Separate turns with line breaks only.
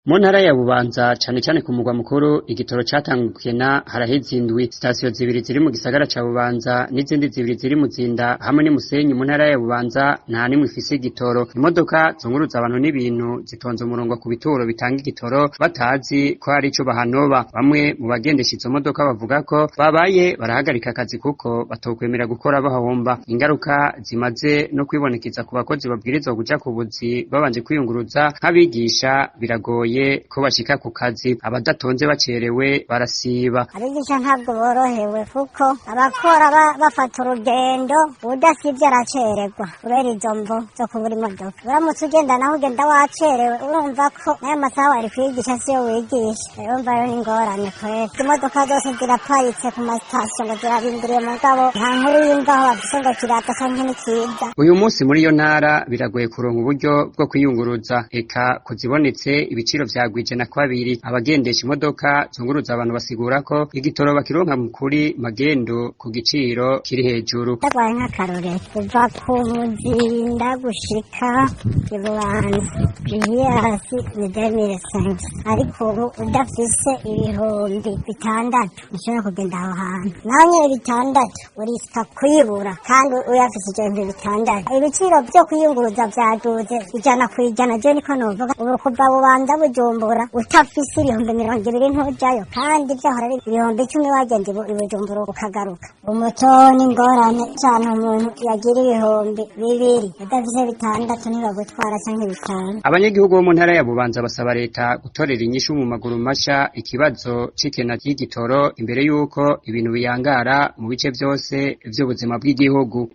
Mu ntara ya Bubanza, cane cane ku mugwa mukuru, igitoro catanguye haraheze indwi. Sitasiyo zibiri ziri mu gisagara ca Bubanza n'izindi zibiri ziri Muzinda hamwe n'i Musenyi mu ntara ya Bubanza nta nimwe ifise igitoro. Imodoka zunguruza abantu n'ibintu zitonze umurongo ku bituro bitanga igitoro, batazi ko hari ico bahanoba. Bamwe mu bagendesha izo modoka bavuga ko babaye barahagarika akazi kuko batokwemera gukora bahomba. Ingaruka zimaze no kwibonekeza ku bakozi babwirizwa kuja ku buzi babanje kwiyunguruza, nk'abigisha, biragoye ko bashika ku kazi. Abadatonze bacerewe barasiba.
Abigisha ntabwo borohewe, kuko abakora bafata urugendo, udasivye aracererwa kubera izo mvo zo kubura imodoka. Uramutse ugenda naho ugenda wacerewe, urumva ko n'ayo masaha wari kwigisha siyo wigisha. Urumva rero ingorane kweri. Imodoka zose ziraparitse ku masitasiyo ngo zirarindiriye, mugabo nta nkuru y'imvaho bafise ngo kiraza canke ntikiza.
Uyu munsi muri iyo ntara biragoye kuronka uburyo bwo kwiyunguruza, eka kuzibonetse ibiciro vyagwije na kabiri. Abagendesha imodoka zunguruza abantu basigura ko igitoro bakironka kuri magendo ku giciro kiri hejuru.
Ndagwaye nk'akarorero, kuva ku Muzinda gushika Ibubanza, Hiyasi ni 2500, ariko ubu udafise 6000 ntushobora kugenda aho hantu. Naho nyene 6000 urisika kuyibura kandi uyafise ivyo 6000. Ibiciro vyo kwiyunguruza vyaduze 100%, je niko novuga. Ubu kuva Bubanza Bujumbura, utafise 20,000 ntujayo, kandi vyahora ari 10,000 wagenda i Bujumbura ukagaruka. Umuco n'ingorane cane, umuntu yagira 2000, udafise 6000 ntibagutwara, canke 5000.
Abanyagihugu bo mu ntara ya Bubanza basaba leta gutorera inyishu mu maguru masha ikibazo c'ikena ry'igitoro imbere y'uko ibintu biyangara mu bice vyose vy'ubuzima bw'igihugu.